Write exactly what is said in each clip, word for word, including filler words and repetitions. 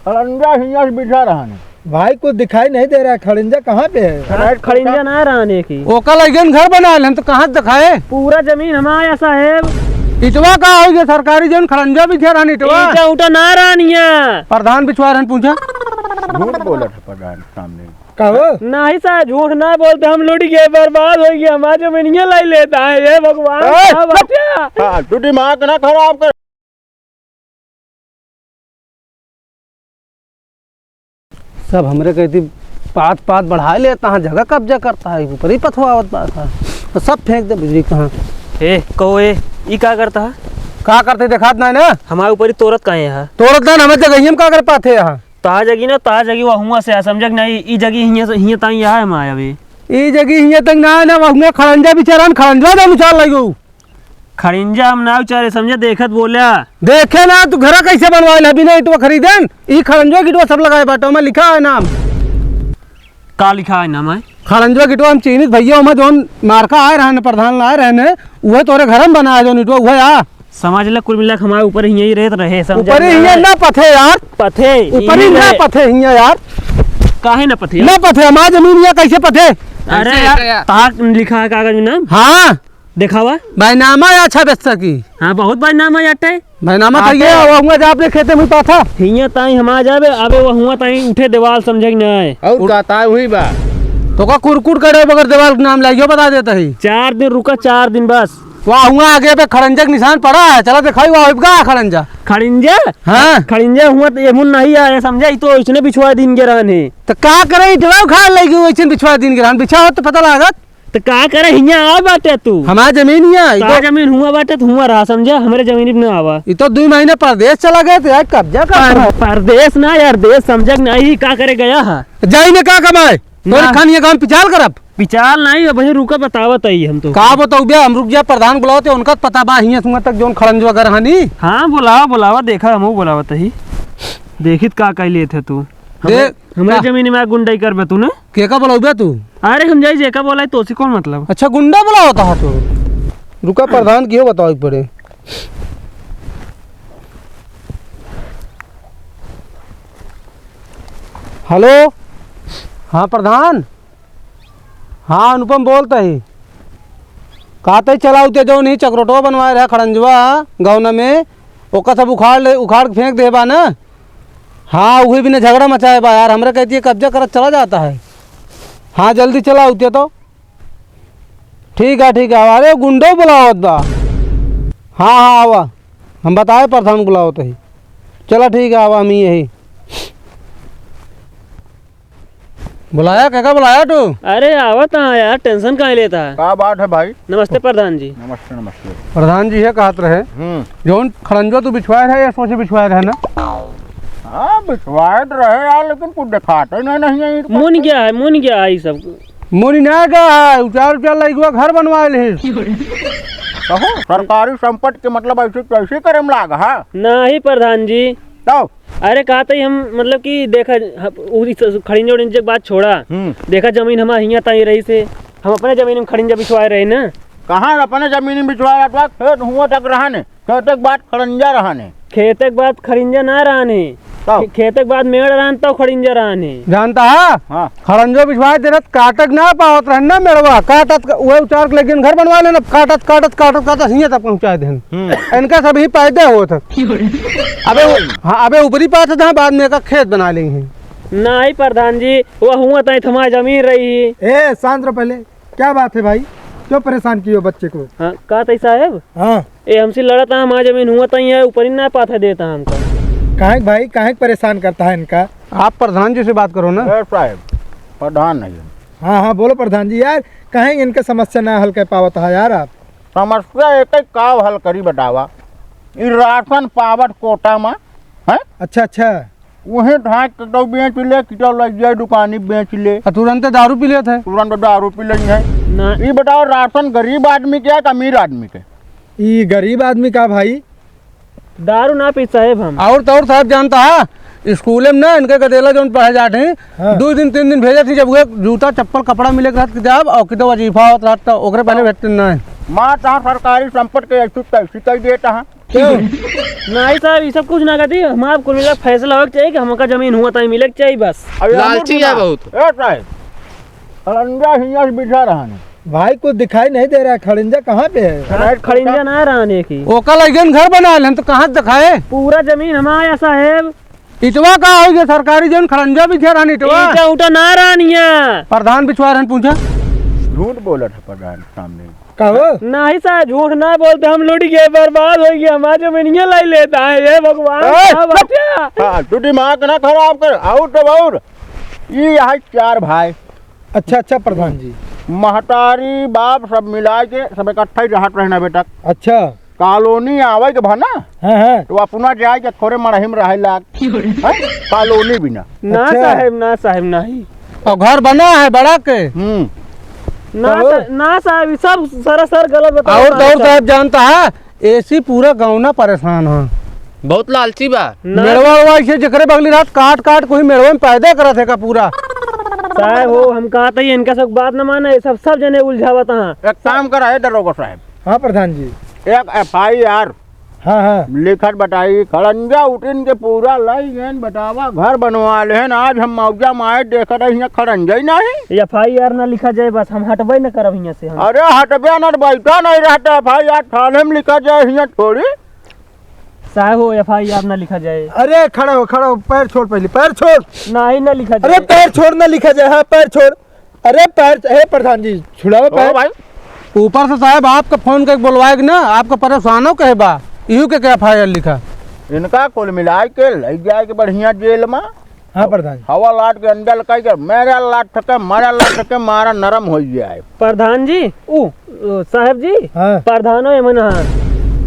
खड़ंजा हियाँ से बिछा रहा है। भाई, कुछ दिखाई नहीं दे रहा है, खड़ंजा कहाँ पे है? अरे, खड़ंजा ना रहने की। ओका लगे घर बना लेन तो कहाँ से दिखाए? पूरा जमीन हमारा साहेब। इटवा का हो गया सरकारी जमीन, खड़ंजा बिछा रहा है इटवा। ईटा उटा ना रहनी है। प्रधान बिछवा रहन पूछा। झूठ बोलत है प्रधान सामने। कहो। नहीं साहब, झूठ ना बोलते, हम लुट गए, बर्बाद हो गए, हमारे जमीनिया लाई लेता है, ये भगवान ए! का बचा। हाँ, तू दिमाग ना खराब कर। सब हमरे कहती पात पात बढ़ा लेता है, जगह कब्जा करता है, ऊपर ही पथवावत बा था। तो सब फेंक दे बिजली कहाँ। ए, कहो ए, ई का करता है? का करते देखात ना है ना? हमारे ऊपर ही तोरत काहे है? तोरत ना, हमें जगह ही हम का कर पाते यहाँ? ता जगी ना, ता जगी, वह हुआ से आ, समझक नहीं, ई जगी हियाँ से, हियाँ ताई यहाँ है हमारे अभी। ई जगी हियाँ तक ना है ना, वह हुआ खड़ंजा बिचारा न, खड़ंजा जान उछाल लगी हो। खड़ंजा हम ना उछाले, समझे, देखत बोला। देखे ना, तू घरा कैसे बनवाइल है, बिना ईंटवा खरीदेन? ई खड़ंजवा गिटवा सब लगाए बाटो, ओमा लिखा है नाम। का लिखा है नाम है? खड़ंजवा गिटवा हम चीनित भैया, ओमा जौन मारका आए रहने, प्रधान लाए रहने, उहे तोरे घर में बनाए जौन ईंटवा, उहे आ। समझ ले, कुल मिला के हमारे ऊपर ही यही रेत रहे, समझ ऊपर ही ले। हियाँ ना पथे यार। पथे, ऊपर ही यही ना रहे। पथे हियाँ यार। काहे ना पथे यार? ना पथे, हमार जमीन हियाँ कैसे पथे? अरे कैसे यार, है यार? ताक लिखा है कागज में नाम? हाँ। देखावा। बैनामा है अच्छा बेचता की। हाँ, बहुत बैनामा है अट्टे। बैनामा तो आटे। ये हुआ, हुआ जा अपने खेते में पाथा। हियाँ ताई हमार जाबे, अबे वो हुआ ताई उठे देवाल समझे कि नहीं? और का ताई हुई बा? तो का कुरकुर करे बगैर देवाल के नाम लाइयो बता देता ही। चार दिन रुका, चार दिन बस। वाह, हुआ आगे पे खड़ंजा के निशान पड़ा है। चला दिखाई, वाह, इबका खड़ंजा। खड़ंजा? हाँ। खड़ंजा हुआ तो ये मुन नहीं आया, समझा? ई तो इसने बिछवा दिन के रहन है। तो का करे, इटवा उखाड़ ले गयो, इसने बिछवा दिन के रहन। बिछा हो तो पता लागत। तो का करे, हियाँ आ बाटे तू। हमार जमीन हियाँ, ई ता तो जमीन हुआ बाटे तो हुआ रहा, समझा? हमरे जमीन पे ना आवा। ई तो दुई महीने परदेस चला गए थे, यार, कब्जा कर पर-, रहा है। परदेस ना यार, देस समझक नहीं, का करे गया है? जाई ने का कमाए? तोरे ना। खान ये काम पिछाल करब। पिछाल नहीं, अब वहीं रुका, बतावत आई हम तो। का बताऊ बे, हम रुक जा, प्रधान बुलावत है, उनका पता बा, हियाँ सुआ तक जौन खड़ंज वगैरह हनी। हाँ, बुलावा, बुलावा, देखा, हमहू बुलावत ही। देखित का कह लेत है तू। दे, हमरे, हमरे का? जमीन में गुंडई करबे तू ना? के का बुलाऊ बे तू? अरे हम जाई, जेका बोलाई, तोसी कौन मतलब? अच्छा, गुंडा बुलावत है तू? रुका, प्रधान कियो बतावे पड़े। हेलो, हाँ प्रधान, हाँ अनुपम बोलत ही। कहत ही चला उते जौन ही चकरोटवा बनवाए रहा खड़ंजवा गौना में, ओका सब उखाड़ ले, उखाड़ के फेंक दे बा ना। हाँ, उहे बिना झगड़ा मचाए बा यार, हमरे कहती है कब्जा करत चला जाता है। हाँ, जल्दी चला उते तो। ठीक है, ठीक है, अरे गुंडो बुलावत बा। हाँ, हाँ, आवा, हम बताए प्रधान बुलावत ही। चला ठीक है, आवा, हम ही यही। बुलाया, केका बुलाया तू? अरे आवत हाँ यार, tension काहे लेता है? का बात है भाई? नमस्ते प्रधान जी। नमस्ते, नमस्ते। प्रधान जी ये कहत रहे, हम्म। जौन खड़ंजो तू बिछवाए रहे, ये सोचे बिछवाए रहे ना? हाँ, बिछवाए तो रहे यार, लेकिन कुछ दिखाते नहीं, नहीं है इनको। मुन गया है, मुन गया है ये सब। मुन ना गया है, उचार उचार लाइक हुआ घर बनवाए ले। कहो, सरकारी संपत्ति के मतलब ऐसे कैसे करे में लाग, हाँ? नहीं प्रधान जी। तो अरे, कहत ही हम, मतलब कि देखा, ह-, उ इस खड़िंजा उड़िंजा के बात छोड़ा। हम्म। देखा, जमीन हमार हियाँ ताई रही से, हम अपने जमीन में खड़िंजा बिछवाए रहे ना। कहाँ अपने जमीन में बिछवाए रहा? खेत हुआ तक रहा ने, खेते के बाद खड़िंजा रहा ने। खेते के बाद खड़िंजा ना रहा ने। तब? खे-, खेते के बाद मेड़ रहा ने, तब खड़िंजा रहा ने। जानता है? हाँ। खड़ंजो बिछवाए दे रहत, काटक ना पावत रहन ना मेड़वा, काटत क-, उहे उचार के लेकिन घर बनवा लेन, अब काटत, काटत, काटत, काटत हियाँ तक पहुँचाए देन। हम्म। इनका सब ही पैदा होत है। अबे उ-, हाँ, अबे ऊपरी पात है, जहाँ बाद में का खेत बना लेंगे। नहीं प्रधान जी, वो हुआ ताई थमा जमीन रही। ए, शांत रहो पहले। क्या बात है भाई, क्यों परेशान किए हो बच्चे को? हाँ, का ताई साहेब? हाँ। ए, हमसे लड़त है, हमार जमीन हुआ ताई है, ऊपर ही ना पाथा देता हमका। काहे भाई, काहे परेशान करता है इनका? आप प्रधान जी से बात करो ना। ए साहेब, प्रधान नहीं है। हाँ, हाँ, बोलो प्रधान जी यार, काहे इनका समस्या ना हल कर पावत है यार आप? समस्या एक ही का हल करी बतावा, ई राशन पावत कोटा में, हैं? अच्छा, अच्छा। वहीं धाक के तो बेच ले, कि तो लग जाए दुकानी बेच ले। आ, तुरंत दारू पी लेत है। तुरंत दारू पी लेत है। ना। ई बताओ, राशन गरीब आदमी के है कि अमीर आदमी के? ई गरीब आदमी का भाई। दारू ना पी साहेब हम। और तो और साहेब जानता है, स्कूल में ना इनके गदेला जौन पढ़े जात हैं, हाँ। दो दिन तीन दिन भेजत ही, जब वो जूता चप्पल कपड़ा मिले के रहत किताब और किताब वजीफा होत रहत तो ओकरे पहले भेजते ना है। माँ तहाँ सरकारी संपत्ति के ऐसी तैसी कह देता है। क्यों? नहीं साहब, ये सब कुछ ना कहती। हमारा कुल मिला फैसला होइक चाहिए कि हमका जमीन हुआ ताई मिलेक चाहिए बस। अरे लालची है बहुत। ए साहब, खड़ंजा हियाँ से बिछा रहा है। भाई, कुछ दिखाई नहीं दे रहा है, खड़ंजा कहाँ पे है? साहब, खड़ंजा ना रहा है कि ओका लगे घर बना लेन तो कहाँ दिखाए? पूरा जमीन हमारा है साहेब। इटवा का होइ गया सरकारी जमीन, खड़ंजा बिछा रहन इटवा। ईटा उटा ना रहन हियाँ। प्रधान बिछवा रहन पूछा। झूठ बोलत है प्रधान सामने। कहो। नहीं साहब, झूठ ना बोलते, हम लुट गए, बर्बाद होइ गए, हमार जमीनिया लाई लेता है, ये भगवान ए, का बचा। हाँ, तू दिमाग ना खराब कर, आउर तो आउर। ये यहाँ चार भाई। अच्छा, अच्छा प्रधान जी। महतारी, बाप सब मिलाइ के सब इकट्ठा ही रहत रहना बेटा। अच्छा। कॉलोनी आवे के भा ना, हाँ, हाँ। तो अपना जाए के थोरे मड़ही में रहे लाग। हैं? कॉलोनी बिना। ना अच्छा। साहेब, ना साहेब, नहीं। और घर बना है बड़ा के? हम्म। ना कहो। सा-, ना साहेब, ये सब सरासर गलत बता रहा है और दौर साहेब। साहेब जानता है, एसी पूरा गाँव ना परेशान है। बहुत लालची बा। ना। मेड़वा उड़वा ऐसे जेकरे बगली रहत काट काट कोई मेड़वा में पैदा करत है का पूरा। साहेब हो, हम कहत ही इनका सब बात न माने, सब, सब जने उलझावत हैं। एक काम करा है दरोगा साहेब। हाँ प्रधान जी। एक एफ आई आर हाँ, हाँ। लिखत बताई, खड़ंजा उठिन के पूरा लइ गएन, बतावा, घर बनवा लेहन। आज हम मौजा माए देखत है, हियाँ खड़ंजा ही नहीं। एफ आई आर ना लिखा जाए, बस हम हटबे न करब हियाँ से हम। अरे हटबे न, बैठा नहीं रहता, एफ आई आर थाने में लिखा जाए, हियाँ थोड़ी। साहब हो, एफ आई आर ना लिखा जाए। अरे खड़ा हो, खड़ा हो, पैर छोड़ पहले, पैर छोड़। नहीं, ना लिखा अरे जाए। पैर छोड़, ना लिखा जाए, हाँ पैर छोड़। अरे पैर, हे प्रधान जी, छुड़ाओ ओ पैर। भाई। ऊपर से साहब आपका फोन करके बोलवाए कि ना, आपका परेशानो कहे बा, इहू के क्या एफ आई आर लिखा? इनका कुल मिलाए के लइ जाए के बढ़िया जेल में। हाँ प्रधान जी। हवा लाट के अंदर लकाई के, मेरा लाट थके, मारा लाट थके, मारा नरम हो जाए। प्रधान जी, ऊ, ओ, साहब जी, हाँ। प्रधानो एमन हाँ।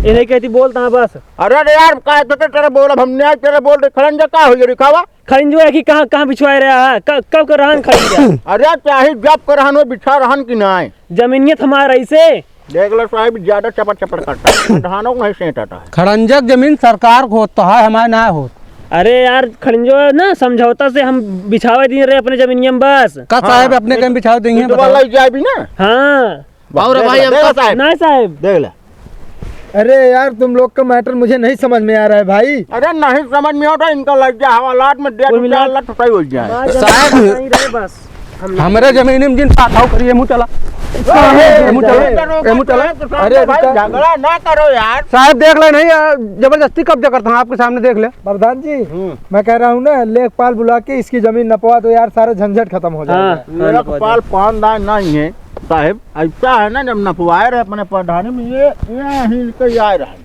इन्हें कहती बोलता हाँ बस। अरे रे यार, का तो तेरे बोलब, हम न्याय तेरे बोल रहे, खड़ंजा का हो ये दिखावा? खड़ंजो है कि कहाँ, कहाँ बिछवाए रहा है? क-, कब कर रहन खड़ंजा? अरे, चाहे जब कर रहन, वो बिछा रहन कि नाय? जमीनियत हमार ऐसे। देख लो साहब, ज्यादा चपड़ चपड़ करता है। धानों को नहीं सेंटाता है। खड़ंजक जमीन सरकार को होता है, हमारे ना होत। अरे यार, खड़ंजो ना समझौता से हम बिछावे दिए रहे अपने जमीनिया में बस। का हाँ। साहब अपने कहीं बिछावे देंगे, ये तो बताओ। वाला ही जाए भी ना। हाँ। और देख भाई, ले, हमका देख ले साहब। नहीं साहब। देख ले। अरे यार, तुम लोग का मैटर मुझे नहीं समझ में आ रहा है भाई। अरे नहीं समझ में आता, इनका लग गया हवालात में डेढ़ कुल मिला चार लाख रुपए हो जाए। बात साहब, नहीं रहे बस। हम हमरे जमीन में जिन पाथाव करिए, मुँह चला। अरे, मुँह चला, अरे, ए, मुँह चला। अरे, अरे, भाई, रुका। झगड़ा ना करो यार। साहब, देख ले, नहीं, आ, जबरदस्ती कब्जा करता हूँ, आपके सामने देख ले। प्रधान जी, हम्म। मैं कह रहा हूँ ना, लेखपाल बुला के इसकी जमीन नपवा दो यार, सारा झंझट खत्म हो जाएगा। हाँ, हाँ, नपवा दो। लेखपाल पान दान नहीं है, साहब। ऐसा है ना, जब नपवाए रहे अपने प्रधानी में, ये, ये हिल के आए रहे।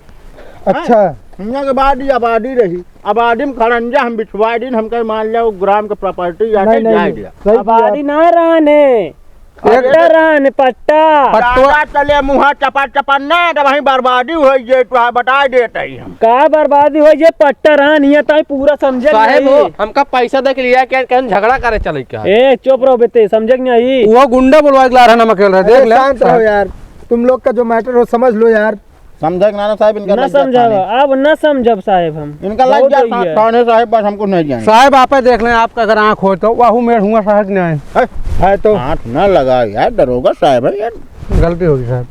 अच्छा। हाँ? हियाँ के बाद ये आबादी रही, आबादी में खड़ंजा हम बिछवाए दिन, हम कहे मान लिया वो ग्राम के प्रॉपर्टी या नहीं, नहीं, जाए नहीं, दिया। सही किया। आबादी ना रहने, अरे पट्टा रहने, पट्टा। पट्टो। ज्यादा चले मुँहा चपा चपा ना, तो वहीं बर्बादी हो जाए, तो हाँ बता देते ही हम। का बर्बादी हो जाए, पट्टा रहन, हियाँ ताई पूरा समझे साहेब नहीं। हो, हमका पैसा दे के लिया, क्या, क्या झगड़ा करे चले क्या? ए, चुप रहो बेटे, समझे कि नहीं? वो गुंडा बोलवा के ला रहा, हम अकेल रहे, अरे देख ले। शांत रहो यार, तुम लोग का जो मैटर हो समझ लो यार। समझे कि ना, ना साहब, इनका ना लग जाता समझावा, नहीं। अब ना समझब साहेब हम। इनका लग बहुत जाता होई है। थाने साहब, बस हम कुछ नहीं जाने। साहब, आपे देख लें, आपका अगर आँख हो तो, वाहू मेड़ हुआ साहब कि नहीं? है? है तो। हाथ ना लगाओ यार, दरोगा साहब है यार। गलती होगी साहब।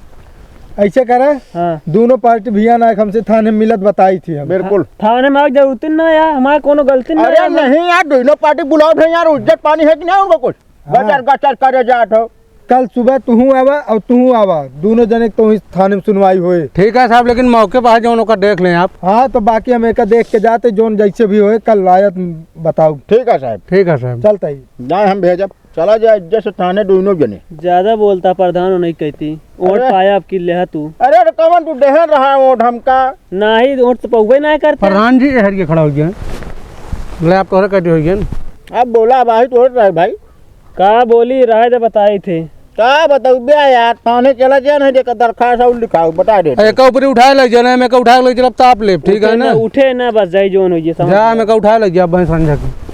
ऐसे करे, हाँ। दोनों पार्टी भैया ना हमसे थाने में मिलत बताई थी हम। बिल्कुल। थाने में आग जरूरत ना यार, हमारा कोनो गलती ना अरे यार। नहीं यार, दोनों पार्टी बुलाओ थे यार, इज्जत पानी है कि नहीं उनको कुछ? हाँ। गचर गचर करे जात हो। कल सुबह तुहूँ आवा और तुहूँ आवा, दोनों जने तो इस थाने में सुनवाई होए। ठीक है साहब, लेकिन मौके पर जौन ओकर देख लें आप। हाँ, तो बाकी हम एका देख के जाते, जौन जैसे भी होए, कल आयत बताओ। ठीक है साहब। ठीक है साहब। चलता ही। जाए हम भेजब, चला जाए इज्जत से थाने दोनों जने। ज्यादा बोलता प्रधान, नहीं कहती। वोट अरे। पाया आपकी लेहा तू। अरे, तो कौन तू देहन रहा वोट हमका? नहीं, वोट तो पहुवे ना करते। प्रधान जी, हर के खड़ा हो गया। ले, आप तोहरे कहते हो गया ना। अब बोला भाई, तोहरे रहे भाई। का बोली, रहे दे, बताई थे। का बतौबे यार, थाने चला जा, नहीं जेकर दरखास्त और लिखाओ, बता दे। एका ऊपरी उठाए ले जाना है, मैं का उठाए ले चलब, ताप लेब, ठीक है उठे ना? ना, उठे ना, बस जाई जोन होइए, समझ जा, में। मैं का उठाए ले जा, भैंस रंझा के।